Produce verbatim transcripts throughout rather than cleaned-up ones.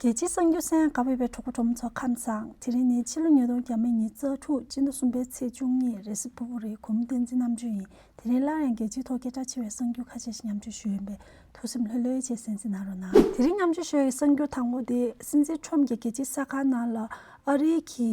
རྒྱལ་སྤྱིའི་གསར་འགྱུར་གསན་གནང་ག་བར་བའི་གྲོགས་པོ་གྲོགས་མོ་ཚོ་ཁམས་བཟང་། དེ་རིང་ནི་ཕྱི་ལོ་ཉིས་སྟོང་ཉི་ཤུ་རྩ་དྲུག་སྤྱི་ཟླ་གསུམ་པའི་ཚེས་བཅུ་གཉིས་རེས་གཟའ་ཕུར་བུ་རེད། གོང་མ་བསྟན་འཛིན་རྣམ་དཔྱོད་ཡིན། དེ་རིང་སླར་ཡང་རྒྱལ་སྤྱིའི་ཐོག་སྐད་གྲགས་ཆེ་བའི་གསར་འགྱུར་ཁ་ཤས་ཤིག་མཉམ་སྤྱོད་ཞུ་ཡིན་པས། ཐུགས་སེམས་ལྷོད་ལྷོད་བྱས་གསན་གཟིགས་གནང་རོགས་གནང་། དེ་རིང་མཉམ་སྤྱོད་ཞུ་ཡག་གི་གསར་འགྱུར་དང་པོ་དེ་སྲིད་འཛིན་ཁྲོམ་གྱིས་རྒྱལ་སྤྱིའི་ས་ཁང་ནང་ལ་ཨ་རིའི་གི་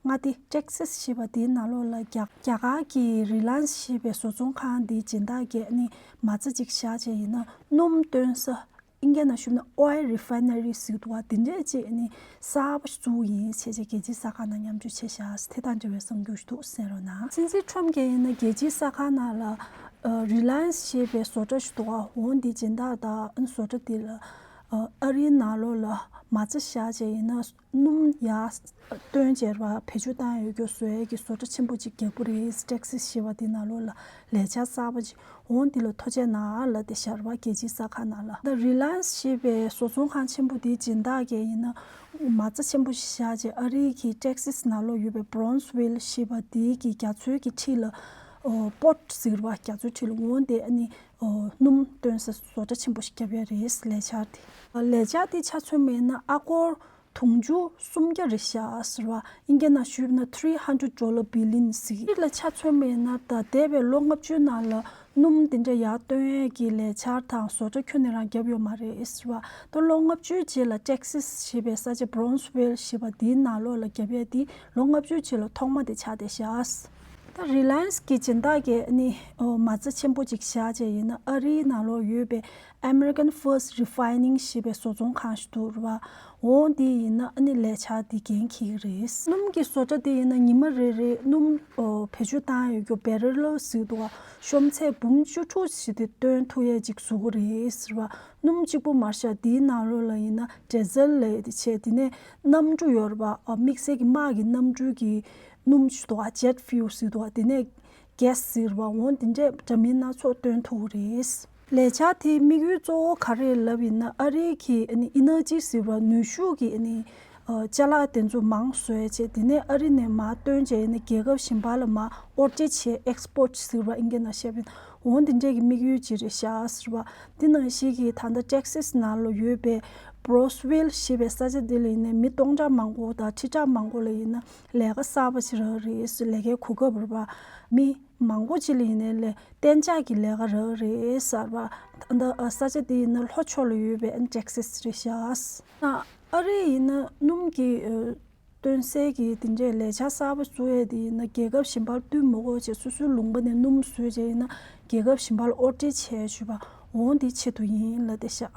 མངའ་སྡེ་ཏེག་སཱས་ཞེས་པ་དེའི་ནང་ལོགས་ལ་རྒྱ་རྒྱ་གར་གྱི་རི་ལཱན་ཞེས་པའི་བཟོ་ཚོང་ཁང་དེའི་སྦྱིན་བདག་གིས་ནི་མ་རྩ་གཅིག་བཞག་བྱས་ཡིན་ན་སྣུམ་བཏོན་ས། ཨིན་སྐད་ནང་ཞུས་ན་oil refinery་ཟེར་གྱི་འདུག་བ། དེ་འདྲས་ཅིག་ནི་གསར་པ་ཞིག་བཙུགས་ཡིན་ཞེས་བྱས་རྒྱལ་སྤྱིའི་ས་ཁང་ནང་མཉམ་སྤྱོད་བྱས་བཞག་དེ་དང་འབྲེལ་བའི་གསར་འགྱུར་ཞིག་འདུག་གསན་རོགས་གནང་། སྲིད་འཛིན་ཁྲོམ་གྱིས་ཡིན་ན་རྒྱལ་སྤྱིའི་ས་ཁང་ནང་ལ་རི་ལཱན་ཞེས་པའི་བཟོ་གྲྭ་ཞིག་འདུག་བ། འོ་འདི་སྦྱིན་བདག་དང་བཟོ་གྲྭ་འདི་ལ་ཨ་རིའི་ནང་ལོགས་ལ་མ་རྩ་བཞག་བྱས་ཡིན་ན། སྣུམ་ཡར་བཏོན་བྱས་ར་བ། བེད་སྤྱོད་བཏང་ཡོད་རྒྱུ་བཟོ་ཡས་ཀྱི་བཟོ་གྲྭ་ཆེན་པོ་ཅིག་རྒྱག་གི་རེད། ཏེག་སཱས་ཞེས་པ་དེ་ནང་ལོགས་ལ་ལས་འཆར་གསར་པ་ཅིག་འོང་འདི་ལ་ཐུགས་རྗེ་གནང་ལབ་སྟེ་ཞེས་ར་བ་རྒྱལ་སྤྱིའི་ས་ཁང་ནང་ལ། ད་རི་ལཱན་ཞེས་པའི་བཟོ་ཚོང་ཁང་ཆེན་པོ་དེའི་སྦྱིན་བདག་གིས་ཡིན་ན་མ་རྩ་ཆེན་པོ་ཞིག་བཞག་བྱས་ཨ་རིའི་གི་ཏེག་སཱས་ནང་ལོགས་ཡོད་པའི་བྷི་རོན་སི་ཝིལ་ཞེས་པ་དེའི་གི་རྒྱ་མཚོའི་གི་འཁྲིས་ལ་ཨོ་པོར་ཊི་ཟེར་བ། རྒྱ་མཚོའི་འཁྲིས་ལ་འོང་སྟེ་ཨ་ནི་ཨོ་སྣུམ་བཏོན་ས་བཟོ་གྲྭ་ཆེན་པོ་ཞིག་རྒྱབ་ཡ་རེད། ལས་འཆར་དེ་ལས་འཆར་དེ་ཆ་མཚོན་པ་ཡིན་ན་ཨ་སྒོར་དུང་ཕྱུར་སུམ་བརྒྱ་རེད་ཤག་ཟེར་བ། ཨིན་སྐད་ནང་ཞུས་ན་three hundred dollar billion་ཟེར། དེ་ལ་ཆ་མཚོན་པ་ཡིན་ན་ད་འདས་པའི་ལོ་ལྔ་བཅུའི་ནང་ལ་སྣུམ་དེ་འདྲ་ཡར་བཏོན་ཡས་ཀྱི་ལས་འཆར་དང་བཟོ་གྲྭ་ཁྱོན་ནས་རང་བརྒྱབ་ཡོད་མ་རེད་ཟེར་བ། ད་ལོ་ལྔ་བཅུའི་རྗེས་ལ་ཏེག་སཱས་ཞེས་པའི་ས་ཆ་བྷི་རོན་སི་ཝིལ་ཞེས་པ་དེའི་ནང་ལོགས་ལ་བརྒྱབ་ཡས་དེ་ལོ་ལྔ་བཅུའི་རྗེས་ལ་ཐོག་མ་དེ་ཆགས་བསྡད་ཤག་ད་རི་ལཱན་སི་གི་སྦྱིན་བདག་གིས་ནི་ཨོ་མ་རྩ་ཆེན་པོ་ཅིག་བཞག་བྱས་ཡིན་ན་ཨ་རིའི་ནང་ལོགས་ཡོད་པའི་American First Refining་ཞེས་པའི་བཟོ་ཚོང་ཁང་ཞིག་འདུག་ར་བ། འོ་འདི་ཡིན་ན་ཨ་ནི་ལས་འཆར་འདི་འགན་འཁྱེར་གྱི་རེད། སྣུམ་གྱི་བཟོ་གྲྭ་འདི་ཡིན་ན་ཉི་མ་རེ་རེ་སྣུམ་ཨོ་བེད་སྤྱོད་བཏང་ཡོད་རྒྱུ་བེ་རེལ་ཟེར་འདུག་བ། ཤོམ་ཚད་འབུམ་བཅུ་དྲུག་ཞིག་དེ་བཏོན་ཐུབ་ཡས་ཅིག་བཟོ་གི་རེད་ཟེར་བ། སྣུམ་གཅིག་པོ་མ་རེད་ཤག་འདིའི་ནང་ལོགས་ལ་ཡིན་ན་ཌི་ཟེལ་ལབ་ཡས་དེ་བྱས། དེ་ནས་གནམ་གྲུ་ཡོད་ར་བ། ཨ་དམིགས་བསལ་གྱི་དམག་གི་གནམ་གྲུའི་གི་སྣུམ་ཞིག་འདུག་བ། ཇེཊ་ཕིའུལ་ཟེར་འདུག་བ། དེ་ནས་གྷེ་སི་ཟེར་བ། འོ་འདི་འདྲས་འདྲ་མིན་སྣ་ཚོགས་བཏོན་ཐུབ་ཀྱི་རེད། ལས་འཆར་དེའི་དམིགས་ཡུལ་གཙོ་བོ་ག་རེ་ལབ་ཡིན་ན་ཨ་རིའི་གི་ཨ་ནི་ཨེ་ནར་ཇི་ཟེར་བ་ནུས་ཤུགས་ཀྱི་ཨ་ནི་ཨ་ཅ་ལག་དེ་ཚོ་མང་བཟོ་ཡས་བྱས། དེ་ནས་ཨ་རི་ནས་མར་བཏོན་བྱས་ཨ་ནི་རྒྱལ་ཁབ་གཞན་པ་ལ་མར་ཨོར་སྐྱེལ་བྱས། ཨེག་སི་པོར་ཊི་ཟེར་བ་ཨིན་སྐད་ནང་བཤད་པ་ཡིན་ན། འོ་འདི་འདྲས་ཀྱི་དམིགས་ཡུལ་ཅིག་རེད་ཤག་ཟེར་བ། འདི་ནང་བཞིན་གྱི་ད་ལྟ་ཏེག་སཱས་ནང་ལ་ཡོད་པའི་བྷི་རོན་སི་ཝིལ་ཞེས་པའི་ས་ཆ་འདི་ལ་ཡིན་ན་མི་སྟོང་ཕྲག་མང་པོ་དང་ཁྲི་ཕྲག་མང་པོ་ལ་ཡིན་ན་ལས་ཀ་གསར་པ་ཞིག་རག་རེད། ལས་ཀའི་གོ་སྐབས་རེད་བ། མི་མང་པོ་ཅིག་ལ་ཡིན་ནའི་ལས་གཏན་འཇགས་ཀྱི་ལས་ཀ་རག་རེད་ཟེར་བ། ད་ལྟ་ས་ཆ་འདི་ཡིན་ན་ལྷོ་ཕྱོགས་ལ་ཡོད་པའི་ཏེག་སཱས་རེད་ཤག་ཨ་རི་ཡིན་ན་སྣུམ་གྱི་ཨ་བཏོན་སའི་གི་དེ་འདྲའི་ལས་འཆར་གསར་པ་བཟོ་ཡས་དེ་ཡིན་ན་རྒྱལ་ཁབ་གཞན་པར་བསྟུན་མི་དགོས་བྱས། སོ་སོའི་ལུང་པ་ནས་སྣུམ་བཟོས་བྱས་ཡིན་ན་རྒྱལ་ཁབ་གཞན་པ་ལ་ཨོར་ཌར་བྱས་ཞུས་པ། འོ་འདི་ཆེད་དུ་ཡིན་ལབ་བསྡད་ཤག་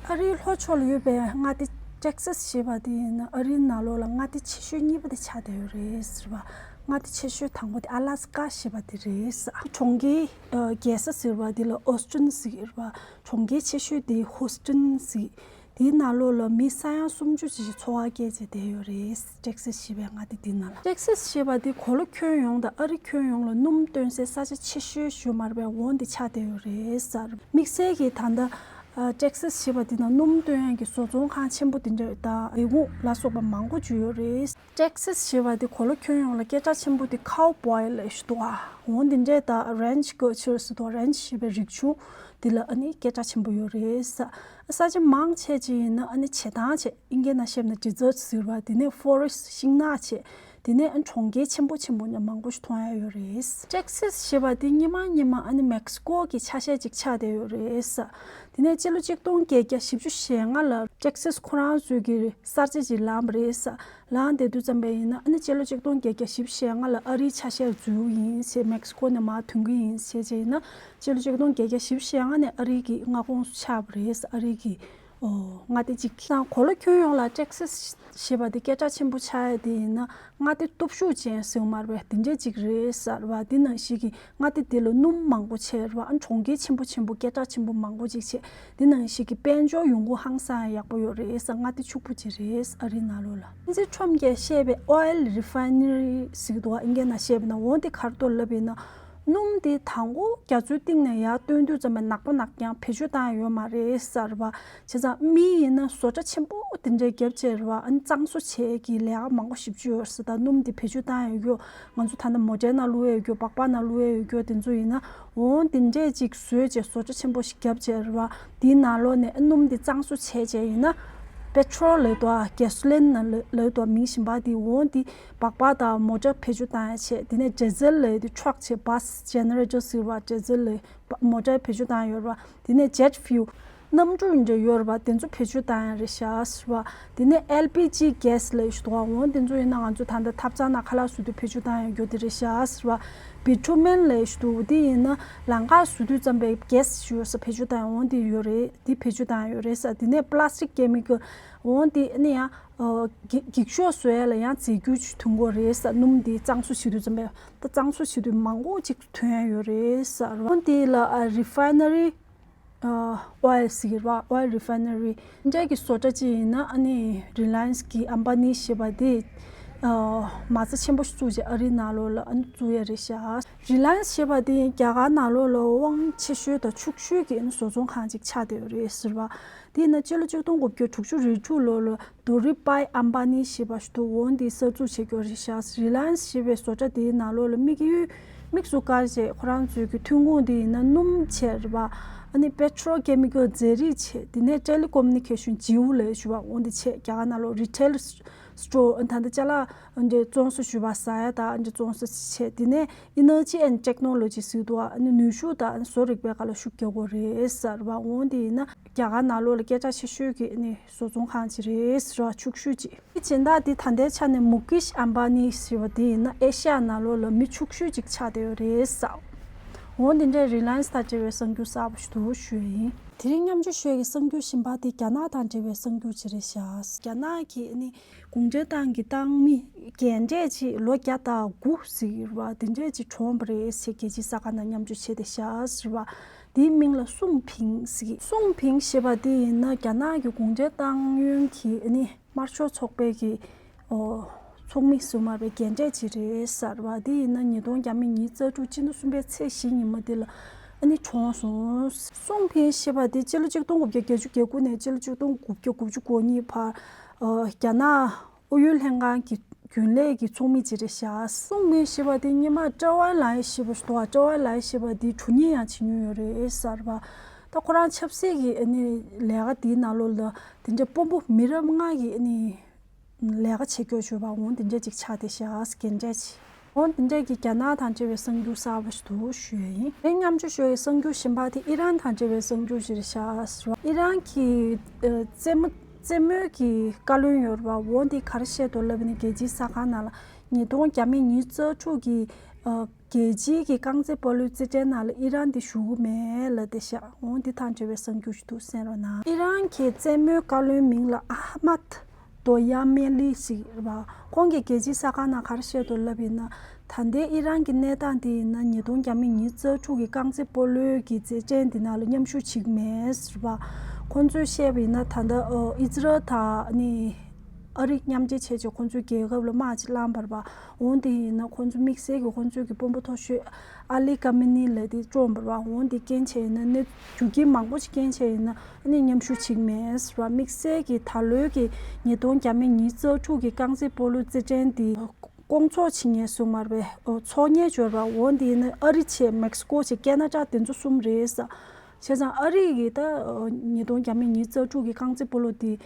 ཨ་རིའི་ལྷོ་ཕྱོགས་ལ་ཡོད་པའི་མངའ་སྡེ་ཏེག་སཱས་ཞེས་པ་དེ་ཡིན་ན་ཨ་རིའི་ནང་ལོགས་ལ་མངའ་སྡེ་ཆེ་ཤོས་གཉིས་པ་དེ་ཆགས་བསྡད་ཡོད་རེད་ཟེར་བ། མངའ་སྡེ་ཆེ་ཤོས་དང་པོ་དེ་ཨ་ལ་སི་ཀ་ཞེས་པ་དེ་རེད་ཟེར། གྲོང་ཁྱེར་ཨ་རྒྱལ་ས་ཟེར་བ་དེ་ལ་ཨོ་སི་ཊིན་ཟེར་བ། གྲོང་ཁྱེར་ཆེ་ཤོས་དེ་ཧུ་སི་ཊིན་ཟེར། དེའི་ནང་ལོགས་ལ་མི་ས་ཡ་སུམ་ཅུ་ཅིག་འཚོ་བ་སྐྱེལ་བྱས་བསྡད་ཡོད་རེད། ཏེག་སཱས་ཞེས་པའི་མངའ་སྡེ་འདི་ནང་ལ། ཏེག་སཱས་ཞེས་པ་འདི་གོ་ལ་ཁྱོན་ཡོངས་དང་ཨ་རི་ཁྱོན་ཡོངས་ལ་སྣུམ་བཏོན་སའི་ས་ཆ་ཆེ་ཤོས་ཞུ་མར་བའི་འོག་འདི་ཆགས་བསྡད་ཡོད་རེད་ཟེར། དམིགས་བསལ་གྱིས་ད་ལྟ་ཨ་ཏེག་སཱས་ཞེས་པ་འདི་ནང་སྣུམ་བཏོན་ཡག་གི་བཟོ་ཚོང་ཁང་ཆེན་པོ་འདི་འདྲ་དང་ལས་ཁུངས་ལ་སོགས་པ་མང་པོ་ཅིག་ཡོད་རེད། ཏེག་སཱས་ཞེས་པ་འདི་གོ་ལ་ཁྱོན་ཡོངས་ལ་སྐད་གྲགས་ཆེན་པོ་འདི་ཁའོ་བོའི་ལབ་ཞུ་འདུག་ཨ། འོ་འདི་འདྲས་དང་རེན་ཆི་ཀལ་ཅར་ཟེར་འདུག་རེན་ཆི་ཞེས་པའི་རིག་གཞུང་འདི་ལ་ཨ་ནི་སྐད་གྲགས་ཆེན་པོ་ཡོད་རེད་ཟེར། ས་ཆ་མང་ཆེ་ཅིག་ཡིན་ན་ཨ་ནི་བྱེ་ཐང་བྱས། ཨིན་སྐད་ནང་བཤད་ན་ཌི་ཟར་ཊི་ཟེར་བ། དེ་ནས་ཕོ་རེ་སི་ཊི་ཤིང་ནགས་བྱས། དེ་ནས་ཨ་ནི་གྲོང་ཁྱེར་ཆེན་པོ་ཆེན་པོ་མང་པོ་ཞིག་མཐོང་ཡ་ཡོད་རེད། ཏེག་སཱས་ཞེས་པ་དེ་སྔོན་མ་སྔོན་མ་ཨ་ནི་མེག་སི་ཀོ་གི་ཆ་ཤས་ཅིག་ཆགས་བསྡད་ཡོད་རེད། དེ་ནས་སྤྱི་ལོ་གཅིག་སྟོང་བརྒྱད་བརྒྱ་བཞི་བཅུ་ཞེ་ལྔ་ལ་ཏེག་སཱས་ཁོ་རང་ཚོའི་གི་གསར་བརྗེ་ཅིག་ལངས་པ་རེད། ལངས་བསྡད་དུས་ཙམ་པ་ཡིན་ན་ཨ་ནི་སྤྱི་ལོ་གཅིག་སྟོང་བརྒྱད་བརྒྱ་བཞི་བཅུ་ཞེ་ལྔ་ལ་ཨ་རིའི་ཆ་ཤས་འཛུལ་ཡིན་ཞེས། མེག་སི་ཀོ་ནས་མར་ཐོན་གི་ཡིན་ཞེས་བྱས་ཡིན་ན། སྤྱི་ལོ་གཅིག་སྟོང་བརྒྱད་བརྒྱ་བཞི་བཅུ་ཞེ་ལྔ་ནས་ཨ་རིའི་གི་མངའ་ཁོངས་སུ་ཆགས་པ་རེད། ཨ་རིའི་གི་ཨོ་མངའ་སྡེ་གཅིག་དང་། གོ་ལ་ཁྱོན་ཡོངས་ལ་ཏེག་སཱས་ཞེས་པ་དེ་སྐད་གྲགས་ཆེན་པོ་ཆགས་ཡ་དེ་ཡིན་ན། མངའ་སྡེ་སྟོབས་ཤུགས་ཅན་ཟེར་མར་བས་དེ་འདྲས་ཅིག་རེད་ཟེར་བ། དེ་ནང་བཞིན་གྱི་མངའ་སྡེ་དེ་ལ་སྣུམ་མང་པོ་ཆགས་རེད་བ། ཨ་གྲོང་ཁྱེར་ཆེན་པོ་ཆེན་པོ་སྐད་གྲགས་ཆེན་པོ་མང་པོ་ཅིག་བྱས། དེ་ནང་བཞིན་གྱི་དཔལ་འབྱོར་ཡོང་སྒོ་ཧང་སང་ཡག་པོ་ཡོད་རེད་ཟེར། མངའ་སྡེ་ཕྱུག་པོ་ཅིག་རེད་ཨ་རིའི་ནང་ལོགས་ལ། སྲིད་འཛིན་ཁྲོམ་གྱིས་བཤད་པའི་ཨོ་ཡལ་རི་ཕའི་ནེ་རི་ཟེར་གྱི་འདུག་བ། ཨིན་སྐད་ནང་བཤད་པ་ན། འོ་དེ་ག་རེ་འདུག་ལབ་པ་ཡིན་ན། སྣུམ་དེ་དང་པོ་རྒྱ་མཚོའི་གཏིང་ནས་ཡར་བཏོན་དུས་ཙམ་པ་ནག་པོ་ནག་རྐྱང་བེད་སྤྱོད་བཏང་ཡ་ཡོད་མ་རེད་ཟེར་བ། བྱས་ཙང་མི་ཡིན་ན་བཟོ་གྲྭ་ཆེན་པོ་དེ་འདྲའི་རྒྱབ་བྱས་རེད་བ། ཨ་ནི་གཙང་བཟོ་བྱེད་ཀྱི་ལས་ཀ་མང་པོ་ཞེ་པོ་ཅིག་ཡོད་རེད་ཟེར། ད་སྣུམ་དེ་བེད་སྤྱོད་བཏང་ཡོད་རྒྱུ། ང་ཚོ་ད་ལྟ་མོ་ཊའི་ནང་བླུག་ཡས་ཡོད་རྒྱུ། སྦག་སྦག་ནང་བླུག་ཡས་ཡོད་རྒྱུ་དེ་ཚོ་ཡིན་ན། འོ་དེ་འདྲས་ཅིག་བཟོས་བྱས་བཟོ་གྲྭ་ཆེན་པོ་ཞིག་རྒྱབ་བྱས་རེད་བ། དེའི་ནང་ལོགས་ནས་ཨ་སྣུམ་དེ་གཙང་བཟོ་བྱས་བྱས་ཡིན་ན། པེ་ཊྲོལ་ལབ་དུས་གེ་སོ་ལིན་ལབ་དུས་མིང་གཞན་པ་དེ། འོ་དེ་སྦག་སྦག་དང་མོ་ཊ་བེད་སྤྱོད་བཏང་ཡ་བྱས། དེ་ནས་ཌི་ཟེལ་ལབ་དུས་ཊྲག་བྱས། བྷ་སི་ཇེ་ནེ་རེ་ཊར་ཟེར་བ། ཌི་ཟེལ་ལབ་བ་མོ་ཊ་བེད་སྤྱོད་བཏང་ཡོད་རེད་བ། དེ་ནས་ཇེཊ་ཕིའུ་ལ་གནམ་གྲུ་འདྲ་ཡོད་རེད་བ། དེ་ཚོ་བེད་སྤྱོད་བཏང་ཡ་རེད་ཤག་ཟེར་བ། དེ་ནས་ཨེལ་པི་ཇི་གེ་སི་ལབ་ཞིག་འདུག་བ། འོ་དེ་ཚོ་ཡིན་ན་ང་ཚོ་ད་ལྟ་ཐབ་ཚང་ནང་ཁ་ལག་བཟོ་དུས་བེད་སྤྱོད་བཏང་ཡ་རྒྱུ་དེ་རེད་ཤག་ཟེར་བ། བི་ཊུ་མེན་ལབ་ཞིག་འདུག་དེ་ཡིན་ན་ལམ་ཁ་བཟོ་དུས་ཙམ་པའི་གེ་སི་ཞིག་ཡོད་ས་བེད་སྤྱོད་བཏང་ཡ། འོ་དེ་ཡོད་རེད། དེ་བེད་སྤྱོད་བཏང་ཡ་ཡོད་རེད་ཟེར། དེ་ནས་པ་ལ་སི་ཊིག་ཀེ་མི་ཀལ། འོ་དེ་ནི་ཡང་འགྱིག་འགྱིག་ཤོག་བཟོ་ཡ་ལ་ཡང་རྫས་འགྱུར་ཅིག་ཐོན་གྱི་ཡོད་རེད་ཟེར། སྣུམ་དེ་གཙང་བཟོ་བྱེད་དུས་ཙམ་པའི། ད་གཙང་བཟོ་བྱེད་དུས་མང་པོ་ཅིག་ཐོན་ཡ་ཡོད་རེད་ཟེར། འོ་དེ་ལ་རི་ཕའི་ནེ་རི་ཨོ་ཡིལ་ཟེར་གྱི་རེད་བ། ཨོ་ཡིལ་རི་ཕའི་ནེ་རི། འདྲ་གི་བཟོ་གྲྭ་ཅིག་ཡིན་ན་ཨ་ནི་རི་ལ་ཡན་སི་གི་ཨམ་བྷ་ནི་ཞེས་པ་དེ་མ་རྩ་ཆེན་པོ་ཞིག་བཙུགས་བྱས་ཨ་རིའི་ནང་ལོགས་ལ་ཨ་ནི་བཙུགས་ཡ་རེད་ཤག་རི་ལ་ཡན་སི་ཞེས་པ་དེ་རྒྱ་གར་ནང་ལོགས་ལ་དབང་ཆེ་ཤོས་དང་ཕྱུག་ཤོས་ཀྱི་ཨ་ནི་བཟོ་ཚོང་ཁང་ཅིག་ཆགས་བསྡད་ཡོད་རེད་ཟེར་བ། དེ་ཡིན་ན་སྤྱི་ལོ་ཆིག་སྟོང་དགུ་བརྒྱ་དྲུག་ཅུ་རེ་དྲུག་ལོ་ལ་དྷུ་རི་བྷའི་ཨམ་བྷ་ནི་ཞེས་པ་ཞིག་འདུག་འོ་འདི་གསར་འཛུགས་བྱེད་རྒྱུ་རེད་ཤག་རི་ལ་ཡན་སི་ཞེས་པའི་བཟོ་གྲྭ་དེའི་ནང་ལོགས་ལ་དམིགས་ཡུལ་དམིགས་སུ་བཀར་བྱས་ཁོ་རང་ཚོའི་གི་ཐོན་ཁུངས་དེ་ཡིན་ན་སྣུམ་བྱས་རེད་བ། ཨ་ནི་པེ་ཊྲོ་ལ་ཀེ་མི་ཀལ་རྫས་རིགས་བྱས། དེ་ནས་ཊེ་ལི་ཀོ་མུ་ནི་ཀེ་ཤན་ཇིའུ་ལབ་ཞུ་བ། འོ་འདི་བྱས་རྒྱ་གར་ནང་ལོགས་རི་ཊེལ་སི་ཊོར། ད་ལྟ་ཅ་ལག་འདི་བཙོང་བཟོ་ཞུ་བ་ཟ་ཡ་དང་འདི་བཙོང་བཟོ་བྱས། དེ་ནས་ཨི་ནར་ཇི་ཨེན་ཌི་ཊེག་ནོ་ལོ་ཇི་ཟེར་འདུག་ཨ་ནི་ནུས་ཤུགས་དང་བཟོ་རིག་པའི་སྒང་ལ་ཤུགས་རྒྱག་དགོས་རེད་ཟེར་བ། འོ་འདི་ཡིན་ན་རྒྱ་གར་ནང་ལོགས་ལ་སྐད་གྲགས་ཆེ་ཤོས་ཀྱི་ཨ་ནི་བཟོ་ཚོང་ཁང་ཅིག་རེད་ཟེར་བ། ཕྱུག་ཤོས་ཅིག་དེ་སྦྱིན་བདག་དེ་ད་ལྟའི་ཆ་ནས་མུ་ཀེཤ་ཨམ་བྷ་ནི་ཟེར་བ་དེ་ཡིན་ན་ཨེ་ཤ་ཡ་ནང་ལོགས་ལ་མི་ཕྱུག་ཤོས་ཅིག་ཆགས་བསྡད་ཡོད་རེད་ཟེར། འོ་འདི་འདྲའི་རི་ལ་ཡན་སི་དང་འབྲེལ་བའི་གསར་འགྱུར་གསར་པ་ཞིག་འདུག་ཞུ་ཡ་ཡིན། དེ་རིང་མཉམ་སྤྱོད་ཞུ་ཡ་གི་གསར་འགྱུར་གཞན་པ་དེ་རྒྱ་ནག་དང་འབྲེལ་བའི་གསར་འགྱུར་ཅིག་རེད་ཤག་རྒྱ་ནག་གི་ཨ་ནི་གུང་ཁྲན་ཏང་གི་ཏང་མི་རྒན་གྲས་ཅིག་ལོ་བརྒྱ་དང་དགུ་ཟེར་གྱི་རེད་བ། དེ་འདྲས་ཅིག་གྲོངས་པ་རེད་ཟེར་རྒྱལ་སྤྱིའི་གསར་ཁང་ནང་མཉམ་སྤྱོད་བྱས་བསྡད་ཤག་ཟེར་བ། དེའི་མིང་ལ་སུང་ཕིང་ཟེར་གྱི། སུང་ཕིང་ཞེས་པ་དེ་ཡིན་ན་རྒྱ་ནག་གི་གུང་ཁྲན་ཏང་ཡོན་གྱི་ཨ་ནི་དམར་ཤོག་ཚོགས་པའི་གི་ཨོ་ཚོགས་མི་ཟེར་མ་རེད་པས། རྒན་གྲས་ཅིག་རེད་ཟེར་བ། དེ་ཡིན་ན་ཉིས་སྟོང་ཉེར་གསུམ་པའི་ཚེས་བཞི་ཉི་མ་དེ་ལ་ཨ་ནི་གྲོངས་སོང་། སུང་ཕིང་ཞེས་པ་དེ་སྤྱི་ལོ་ཆིག་སྟོང་དགུ་བརྒྱ་བརྒྱད་ཅུ་གྱ་དགུ་ནས་སྤྱི་ལོ་ཆིག་སྟོང་དགུ་བརྒྱ་དགུ་བཅུ་གོ་གཉིས་བར་ཨ་རྒྱ་ནག་ཨུ་ཡོན་ལྷན་ཁང་གི་རྒྱུན་ལས་ཀྱི་ཚོགས་མི་ཅིག་རེད་ཤག་སུང་ཕིང་ཞེས་པ་དེ་སྔོན་མ་ཀྲོའུ་ཨའེ་ལའེ་ཞེས་པ་ཞིག་འདུག་ཀྲོའུ་ཨའེ་ལའེ་ཞེས་པ་དེ་གྲུ་གཉེར་ཡང་བྱེད་མྱོང་ཡོད་རེད་ཟེར་བ། ད་ཁོ་རང་ཆབ་སྲིད་ཀྱི་ཨ་ནི་ལས་ཀ་དེའི་ནང་ལོགས་ལ་དེ་འདྲ་དཔོན་པོ་མི་རབས་ལྔ་གི་ཨ་ནི་ལས་ཀ་བྱེད་རྒྱུ་ཞུ་བ། འོ་དེ་འདྲ་ཅིག་ཆགས་བསྡད་ཤག་རྒན་གྲས་ཅིག་འོ་དེ་འདྲ་གི་རྒྱ་ནག་དང་འབྲེལ་བའི་གསར་འགྱུར་གསར་པ་ཞིག་འདུག་ཞུ་ཡ་ཡིན། ངས་མཉམ་སྤྱོད་ཞུ་ཡའི་གསར་འགྱུར་གཞན་པ་དེ་ཨི་རན་དང་འབྲེལ་བའི་གསར་འགྱུར་ཞིག་རེད་ཤག་ཨི་རན་གྱི་ཨ་རྩེད་མོ་རྩེད་མོའི་གི་བཀའ་བློན་ཡོད་རེད་བ། འོ་འདི་ག་རེ་བཤད་འདུག་ལབ་ན་རྒྱལ་སྤྱིའི་གསར་ཁང་ནང་ལ་ཉིས་སྟོང་ཉེར་གཉིས་ཉི་ཤུ་རྩ་དྲུག་གི་ཨ་རྒྱལ་སྤྱིའི་གི་རྐང་རྩེད་སྤོ་ལོའི་རྩེད་འགྲན་ནང་ལ་ཨི་རན་འདི་ཞུགས་ཀྱི་མེད་ལབ་བསྡད་ཤག་འོ་འདི་དང་འབྲེལ་བའི་གསར་འགྱུར་ཞིག་འདུག་གསན་རོགས་གནང་། ཨི་རན་གྱི་རྩེད་མོའི་བཀའ་བློན་མིང་ལ་ཨ་མད་དོ་ཡ་མེ་ལི་ཟེར་བ། ཁོང་གིས་རྒྱལ་སྤྱིའི་གསར་ཁང་ནང་ག་རེ་བཤད་འདུག་ལབ་ཡིན་ན། ད་ལྟའི་ཨི་རན་གྱི་གནས་སྟངས་དེ་ཡིན་ན་ཉིས་སྟོང་ཉེར་གཉིས་ཉི་ཤུ་རྩ་དྲུག་གི་རྐང་རྩེད་སྤོ་ལོའི་གི་རྩེད་འགྲན་དེ་ནང་ལ་མཉམ་ཞུགས་བྱེད་ཀྱི་མེད་ཟེར་བ། ཁོང་ཚོས་བཤད་པ་ཡིན་ན་ད་ལྟ་ཨི་ཛི་རལ་དང་ནི་ཨ་རི་མཉམ་འབྲེལ་བྱས་བྱས་ཁོང་ཚོའི་རྒྱལ་ཁབ་ལ་དམག་ཅིག་བསླངས་པ་རེད་བ། འོ་དེ་ཡིན་ན་ཁོང་ཚོ་དམིགས་བསལ་གྱི་ཁོང་ཚོའི་གི་དཔོན་པོ་མཐོ་ཤོས་ཨ་ལི་ཁ་མེ་ནི་ལབ་དེ་བཅོམ་པ་རེད་བ། འོ་དེ་རྐྱེན་བྱས་ཡིན་ན་ནི་རྒྱུ་རྐྱེན་མང་པོ་ཞིག་རྐྱེན་བྱས་ཡིན་ན་ཨ་ནི་མཉམ་ཞུགས་བྱེད་ཀྱི་མེད་ཟེར་བ། དམིགས་བསལ་གྱི་ད་ལོའི་གི་ཉིས་སྟོང་ཉེར་གཉིས་ཉི་ཤུ་རྩ་དྲུག་གི་རྐང་རྩེད་སྤོ་ལོ་རྩེད་འགྲན་དེ་སྐོང་ཚོགས་བྱེད་མཁན་ཟེར་མ་རེད་པས། ཚོགས་གཉེར་བྱས་པ། འོ་འདི་ནི་ཨ་རི་བྱས། མེག་སི་ཀོ་བྱས། ཁེ་ན་ཌ། དེ་ཚོ་གསུམ་རེད་ཟེར། བྱས་ཙང་ཨ་རི་གིས་ད་ཉིས་སྟོང་ཉེར་གཉིས་ཉི་ཤུ་རྩ་དྲུག་གི་རྐང་རྩེད་སྤོ་ལོ་དེ་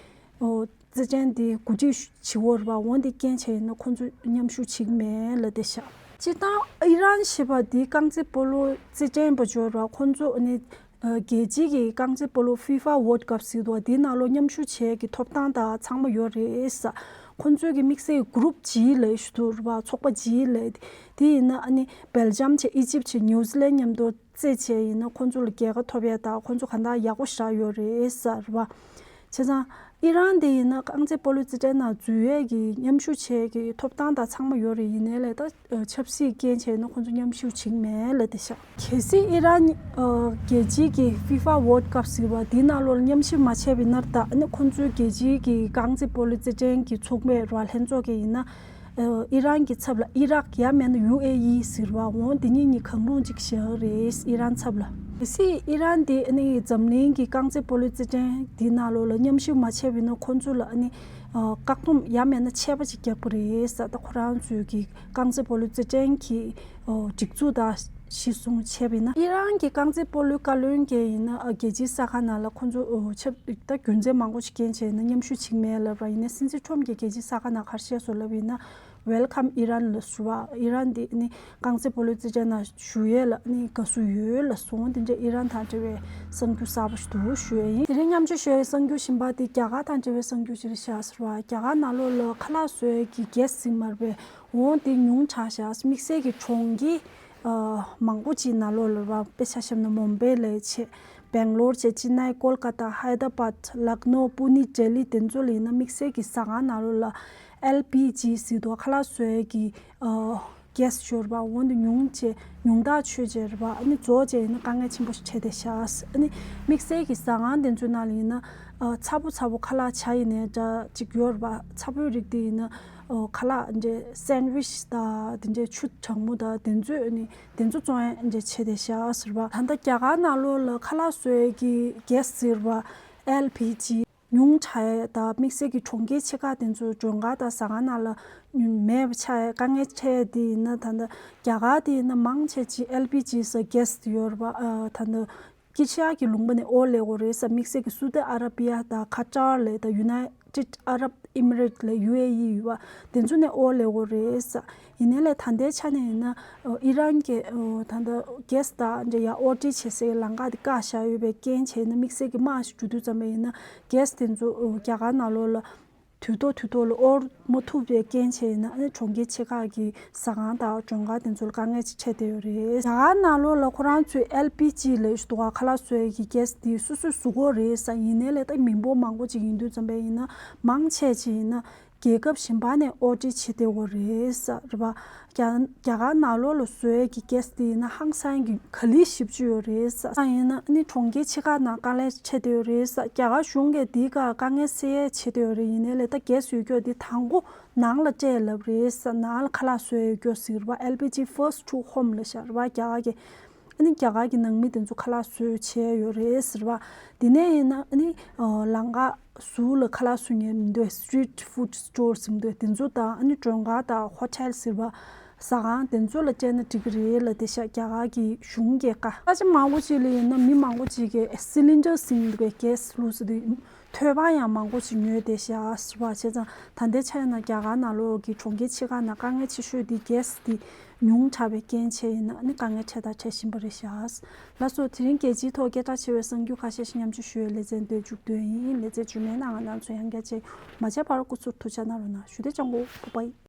རྩེད་འགྲན་དེ་གོ་སྒྲིག་བྱེད་ཀྱི་ཡོད་རེད་པ། འོ་འདི་རྐྱེན་བྱས་ཡིན་ན་ཁོང་ཚོ་མཉམ་ཞུགས་བྱེད་ཀྱི་མེད་ལབ་བསྡད་ཤག་སྤྱིར་བཏང་ཨི་རན་ཞེས་པ་འདི་རྐང་རྩེད་སྤོ་ལོ་རྩེད་འགྲན་པ་ཡོད་རེད་པ། ཁོང་ཚོ་ནི་རྒྱལ་སྤྱིའི་གི་རྐང་རྩེད་སྤོ་ལོ་ཧྥི་ཧྥ་ཝོལ་ཌི་ཀབ་ཟེར་འདུག་དེའི་ནང་ལོགས་མཉམ་ཞུགས་བྱེད་ཀྱི་ཐོབ་ཐང་དང་ཚང་མ་ཡོད་རེད་ཟེར། ཁོང་ཚོའི་གི་དམིགས་བསལ་གི་གུ་རུབ་ཇི་ལབ་ཞིག་འདུག་རེད་པ། ཚོགས་པ་ཇི་ལབ། དེ་ཡིན་ན་ཨ་ནི་སྦེལ་ཇམ་བྱས། ཨི་ཇིབ་བྱས། ནིའུ་ཛི་ལན་མཉམ་དུ་རྩེད་བྱས་ཡིན་ན་ཁོང་ཚོ་ལ་རྒྱལ་ཁ་ཐོབ་ཡས་དང་ཁོང་ཚོ་གང་ལྟར་ཡག་པོ་ཞེ་དྲག་ཡོད་རེད་ཟེར་བ། བྱས་ཙང་ཨི་རན་དེ་ཡིན་ན་རྐང་རྩེད་སྤོ་ལོ་རྩེད་འགྲན་ནང་འཛུལ་ཡས་ཀྱི་མཉམ་ཞུགས་བྱེད་ཀྱི་ཐོབ་ཐང་དང་ཚང་མ་ཡོད་རེད། ཡིན་ནའི་ལས་ད་ཆབ་སྲིད་རྐྱེན་བྱས་ན་ཁོང་ཚོ་མཉམ་ཞུགས་བྱེད་ཀྱི་མེད་ལབ་བསྡད་ཤག་གལ་སྲིད་ཨི་རན་རྒྱལ་སྤྱིའི་གི་ཧྥི་ཧྥ་ཝོལ་ཌི་ཀབ་ཟེར་བ་དེའི་ནང་ལོགས་ལ་མཉམ་ཞུགས་མ་བྱས་པ་ཡིན་ན་ད་ཨ་ནི་ཁོང་ཚོའི་རྒྱལ་སྤྱིའི་གི་རྐང་རྩེད་སྤོ་ལོ་རྩེད་འགྲན་གྱི་ཚོགས་མི་ར་ལྷན་ཚོགས་ཀྱིས་ཡིན་ན། ཨི་རན་གྱི་ཚབ་ལ་ཨི་རག་ཡང་མིན་ན་ཡུ་ཨེ་ཨི་ཟེར་བ། འོ་འདི་གཉིས་གཉིས་གང་རུང་ཅིག་བཞག་རེད། ཨི་རན་ཚབ་ལ། གལ་སྲིད་ཨི་རན་དེ་ཨ་ནི་འཛམ་གླིང་གི་རྐང་རྩེད་སྤོ་ལོ་རྩེད་འགྲན་དེའི་ནང་ལོགས་ལ་མཉམ་ཞུགས་མ་བྱས་པ་ཡིན་ན་ཁོང་ཚོ་ལ་ཨ་ནི་བཀག་སྡོམ་ཡང་མིན་ན་ཆད་པ་ཅིག་རྒྱག་གི་རེད་ཟེར། ད་ཁོ་རང་ཚོའི་གི་རྐང་རྩེད་སྤོ་ལོ་རྩེད་འགྲན་གྱི་སྒྲིག་འཛུགས་དང་ གཞི་བཟུང་བྱས་པ་ཡིན་ན། ཨི་རན་གྱི་རྐང་རྩེད་སྤོ་ལོའི་བཀའ་བློན་གྱིས་ཡིན་ན་ཨ་རྒྱལ་སྤྱིའི་ས་ཁང་ནང་ལ་ཁོང་ཚོ་ཨོ་ཆབ་ད་རྒྱུ་མཚན་མང་པོ་ཞིག་རྐྱེན་བྱས་ཡིན་ན་མཉམ་ཞུགས་བྱེད་ཀྱི་མེད་ལབ་ར། ཡིན་ན་སྲིད་འཛིན་ཁྲོམ་གྱིས་རྒྱལ་སྤྱིའི་ས་ཁང་ནང་ག་རེ་བཤད་སོང་ལབ་ཡིན་ན། Welcome Iran ལབ་སོང་བ། ཨི་རན་དེ་ནི་རྐང་རྩེད་སྤོ་ལོའི་རྩེད་འགྲན་ནང་ཞུགས་ཡས་ལ་ནི་དགའ་བསུ་ཡོད་ལབ་སོང་། དེ་འདྲ་ཨི་རན་དང་འབྲེལ་བའི་གསར་འགྱུར་གསར་པ་ཞིག་འདུག་ཞུ་ཡས་ཡིན། དེ་རིང་མཉམ་སྤྱོད་ཞུ་ཡས་གསར་འགྱུར་གཞན་པ་དེ་རྒྱ་གར་དང་འབྲེལ་བའི་གསར་འགྱུར་ཞིག་རེད་ཤག་ཟེར་བ། རྒྱ་གར་ནང་ལོགས་ལ་ཁ་ལག་བཟོ་ཡས་ཀྱི་གེ་སི་ཟིན་མར་པའི་འོང་དེ་ཉུང་དྲགས་ཤག་དམིགས་བསལ་གྱི་གྲོང་ཁྱེར་ཨ་མང་པོ་ཅིག་ནང་ལོགས་ལ་ར། དཔེ་ཆ་བཞག་ན་མུམ་བེ་ལ་བྱས། སྦེང་ལོར་བྱས། ཅེན་ནའི། ཀོལ་ཀ་ཏ། ཧའི་ད་ར་བཱད། ལག་ནོ། པུ་ནེ། ལྡི་ལི། དེ་ཚོ་ལ་ཡིན་ན་དམིགས་བསལ་གྱི་ཟ་ཁང་ནང་ལོགས་ལ་ཨེལ་པི་ཇི་ཟེར་དུས་ཁ་ལག་བཟོ་ཡས་ཀྱི་ཨ་གེ་སི་ཡོད་རེད་པ། འོ་འདི་ཉུང་བྱས། ཉུང་ཐག་ཆོད་བྱས་རེད་པ། ཨ་ནི་རྫོགས་བྱས་ཡིན་ན་དཀའ་ངལ་ཆེན་པོ་ཞིག་འཕྲད་བསྡད་ཤག་ཨ་ནི་དམིགས་བསལ་གྱི་ཟ་ཁང་དེ་ཚོའི་ནང་ལ་ཡིན་ན་ཨ་ཚ་པོ་ཚ་པོ་ཁ་ལག་ཇ་ཡིན་ནའི་འདྲ་ཅིག་ཡོད་རེད་པ། ཚ་པོའི་རིགས་དེ་ཡིན་ན་ཨ་ཁ་ལག་འདྲ་སེན་ཝིཆ་དང་དེ་འདྲའི་ཆུ་གྲང་མོ་དང་དེ་ཚོ་ཨ་ནི་དེ་ཚོ་བཙོང་ཡས་འདྲ་བྱས་བསྡད་ཤག་ཟེར་བ། ད་ལྟ་རྒྱ་གར་ནང་ལོགས་ལ་ཁ་ལག་བཟོ་ཡས་ཀྱི་གེ་སི་ཟེར་བ་ཨེལ་པི་ཇི་ཉུང་དྲགས་ཡས་དང་དམིགས་བསལ་གྱི་གྲོང་ཁྱེར་ཆེ་ཁག་དེ་ཚོའི་མགྲོན་ཁང་དང་ཟ་ཁང་ནང་ལ་མེད་པ་ཆགས་ཡས་དཀའ་ངལ་འཕྲད་ཡས་དེ་ཡིན་ན། ད་ལྟ་རྒྱ་གར་དེ་ཡིན་ན་མང་ཆེ་ཅིག་ཨེལ་པི་ཇི་ཟེར་གེ་སི་དེ་ཡོད་རེད་པ། ཨ་ད་ལྟ་ཀི་ཤ་གི་ལུང་པ་ནས་ཨོ་ལེ་གོ་རེད་ཟེར། དམིགས་བསལ་གྱི་སུ་ཏི་ཨ་ར་པི་ཡ་དང་ཁ་ཏར་ལ་དང་ཡུ་ནའི་ཊེཌ་ཨ་རབ་ཨི་མི་རེཊ་ལ་ཡུ་ཨེ་ཨི་ཡོད་པ། དེ་ཚོ་ནས་ཨོ་ལེ་གོ་རེད་ཟེར། ཡིན་ནའི་ལས་ད་ལྟའི་ཆ་ནས་ཡིན་ན་ཨི་རན་གྱི་ད་ལྟ་གེ་སི་དང་འདྲ་ཡ་ཨོ་ཊི་བྱེད་སའི་ལམ་ཁ་དེ་བཀག་བཞག་ཡོད་པའི་རྐྱེན་བྱས་ན། དམིགས་བསལ་གྱི་དམག་ཞིག་འགྲོ་དུས་ཙམ་པ་ཡིན་ན་གེ་སི་དེ་ཚོ་རྒྱ་གར་ནང་ལོགས་ལ་དུས་ཐོག་དུས་ཐོག་ལ་དབོར་མ་ཐུབ་པའི་རྐྱེན་བྱས་ན། ཨ་ནི་གྲོང་ཁྱེར་ཆེ་ཁག་གི་ཟ་ཁང་དང་མགྲོན་ཁང་དེ་ཚོ་ལ་དཀའ་ངལ་ཅིག་འཕྲད་བསྡད་ཡོད་རེད། རྒྱ་གར་ནང་ལོགས་ལ་ཁོ་རང་ཚོས་ཨེལ་པི་ཇི་ལབ་ཀྱི་འདུག་ག་ཁ་ལག་བཟོ་ཡས་ཀྱི་གེ་སི་དེ་སོ་སོས་བཟོ་གི་ཡོད་རེད་ཟེར། ཡིན་ནའི་ལས་ད་མི་འབོར་མང་པོ་ཅིག་ཡིན་དུས་ཙམ་པ་ཡིན་ན་མང་ཆེ་ཅིག་ཡིན་ན་རྒྱལ་ཁབ་གཞན་པ་ནས་ཨོ་ཊི་བྱེད་བསྡད་ཡོད་རེད་ཟེར་བ། རྒྱ་རྒྱ་གར་ནང་ལོགས་ལ་བཟོ་ཡས་ཀྱི་གེ་སི་དེ་ཡིན་ན་ཧང་སང་གི་ག་ལེར་ཞེ་པོ་ཅིག་ཡོད་རེད་ཟེར། ཡིན་ན་ཨ་ནི་གྲོང་ཁྱེར་ཆེ་ཁག་ནང་དཀའ་ལས་འཕྲད་བསྡད་ཡོད་རེད་ཟེར། རྒྱ་གར་གཞུང་གིས་དེའི་སྐོར་དཀའ་ངལ་སེལ་ཡས་བྱེད་བསྡད་ཡོད་རེད། ཡིན་ནའི་ལས་ད་གེ་སི་ཡོད་རྒྱུ་དེ་དང་པོ་ནང་ལ་སྤྲད་ལབ་རེད་ཟེར། ནང་ལ་ཁ་ལག་བཟོ་ཡས་ཡོད་རྒྱུ་ཟེར་བ། ཨེལ་པི་ཇི་ཕར་སི་ཊི་ཊུ་ཧོམ་ལབ་ཤག་རེད་བ། རྒྱ་གར་གྱི་ཨ་ནི་རྒྱ་གར་གྱི་ནང་མི་དེ་ཚོ་ཁ་ལག་བཟོས་བྱས་ཡོད་རེད་ཟེར་བ། དེ་ནས་ཡིན་ན་ཨ་ནི་ཨ་ལམ་ཁ་ཟུར་ལ་ཁ་ལག་བཟོ་མཁན་མི་འདུག་སི་ཊི་རིཊ་ཕུཌ་སི་ཊོར་ཟེར་མི་འདུག་དེ་ཚོ་དང་ཨ་ནི་མགྲོན་ཁང་དང་ཧོ་ཊེལ་ཟེར་བ། ཟ་ཁང་དེ་ཚོ་ལ་སྤྲད་ན་འགྲིག་གི་རེད་ལབ་བསྡད་ཤག་རྒྱ་གར་གྱི་གཞུང་གིས་བཀའ། ས་ཆ་མང་པོ་ཅིག་ལ་ཡིན་ན་མི་མང་པོ་ཅིག་གིས་སི་ལིན་ཌར་ཟེར་མི་འདུག་གས། གེ་སི་ལུགས་སུ་དེ་ཐོལ་པ་ཡང་མང་པོ་ཅིག་ཉོས་བསྡད་ཤག་ཟེར་བ། བྱས་ཙང་ད་ལྟའི་ཆ་ཡིན་ན་རྒྱ་གར་ནང་ལོགས་ཀྱི་གྲོང་ཁྱེར་ཆེ་ཁག་ནང་དཀའ་ངལ་ཆེ་ཤོས་དེ་གེ་སི་དེ་ཉུང་དྲགས་པའི་རྐྱེན་བྱས་ཡིན་ན་ཨ་ནི་དཀའ་ངལ་འཕྲད་དང་འཕྲད་བཞིན་པ་རེད་ཤག་ལགས་སོ། དེ་རིང་རྒྱལ་སྤྱིའི་ཐོག་སྐད་གྲགས་ཆེ་བའི་གསར་འགྱུར་ཁ་ཤས་ཤིག་མཉམ་སྤྱོད་ཞུ་ཡས་ལེ་ཚན་འདིར་མཇུག་བསྡུས་ཡིན། ལེ་ཚན་རྗེས་མའི་ནང་ང་རང་ཚོ་ཡང་བསྐྱར་མཇལ། མ་མཇལ་བར་སྐུ་གཟུགས་ཐུགས་ཅག་གནང་རོགས་གནང་ཞུ། བདེ་ལེགས། ཀོ་པའི།